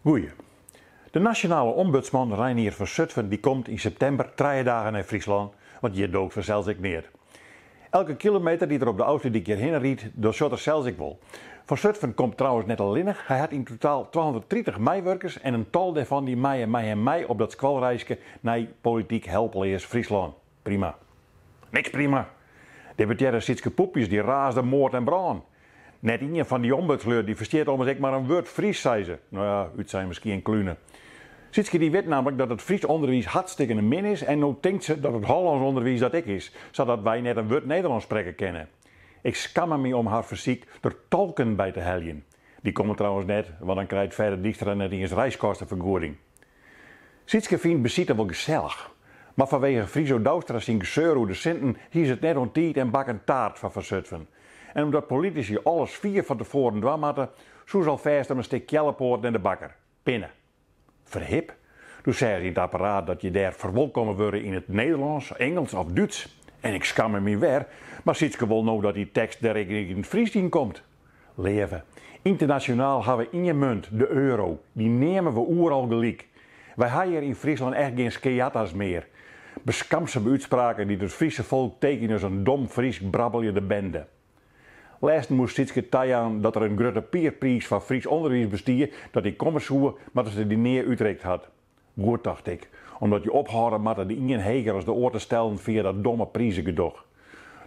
Goeie. De nasjonale ombudsman Reinier van Zutphen dy komt yn septimber trije dagen nei Fryslân, want hjir doocht fansels ek neat. Elke kilometer dy't er op de Ofslútdyk hjirhinne rydt, dat sjocht er sels ek wol. Van Zutphen komt trouwens net allinnich, hy hat yn totaal 230 meiwurkers en in tal dêrfan dy meie mei him mei op dat skoalreiske nei polityk helpleas Fryslân. Prima. Niks prima. Deputearre Sietske Poepjes dy raasde moard en brân. Net ien fan dy ombudslju dy ferstiet ommers ek mar in wurd Frysk, sei se. No ja, útsein miskien Klune. Sietske dy wit nammentlik dat it Frysk ûnderwiis hartstikkene min is en no tinkt se dat it Hollânsk ûnderwiis dat ek is, sadat wy net in wurd Nederlânsk sprekke kinne. Ik skamme my om har fersyk der tolken by te heljen. Dy komme trouwens net, want dan krijt Fedde Dijkstra net iens reiskostefergoeding. Sietske fynt besite wol gesellich. Mar fanwege Friso Douwstra syn geseur oer de sinten hie se it net oan tiid en bak in taart foar Van Zutphen. En omdat politisy alles fier fan tefoaren dwaan moatte, soe se alfêst om in stik keallepoat nei de bakker. Pinne. Ferhip? Doe seach se yn it apparaat dat je dêr ferwolkomme wurde yn it Nederlânsk, Ingelsk of Dútsk. En ik skamme my wer, mar Sietske wol no dat dy tekst der ek yn it Frysk yn komt. Leave, ynternasjonaal ha we ien munt, de euro. Dy neame we oeral gelyk. Wy ha hjir yn Fryslân echt gjin skeatta's mear. Beskamsume útspraken dy't it Fryske folk tekenje as in dom Frysk brabbeljende bende. Lêsten moast Sietske tajaan dat der in Grutte Pierpriis foar Frysk ûnderwiis bestie, dat dy komme soe, mar dat se dy nea útrikt hat. Goed, tocht ik, omdat je ophâlde moatte de ien heger as de oar te stellen fia dat domme prizegedoch.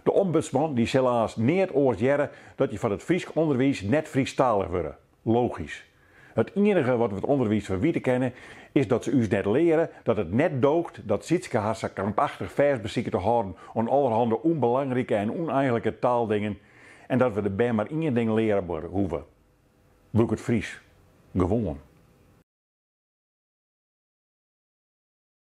De ombudsman dy sil aanst neat oars hearre dat je fan it Frysk ûnderwiis net Frysktalich wurde. Logysk. It ienige wat we it ûnderwiis ferwite kinne is dat se ús net leare dat it net doocht dat Sietske har sa krampachtich fêst besiket te hâlden oan allerhande ûnbelangrike en ûneigenlike taaldingen en dat we de bern mar ien ding leare hoege. Brûk it Frysk. Gewoan.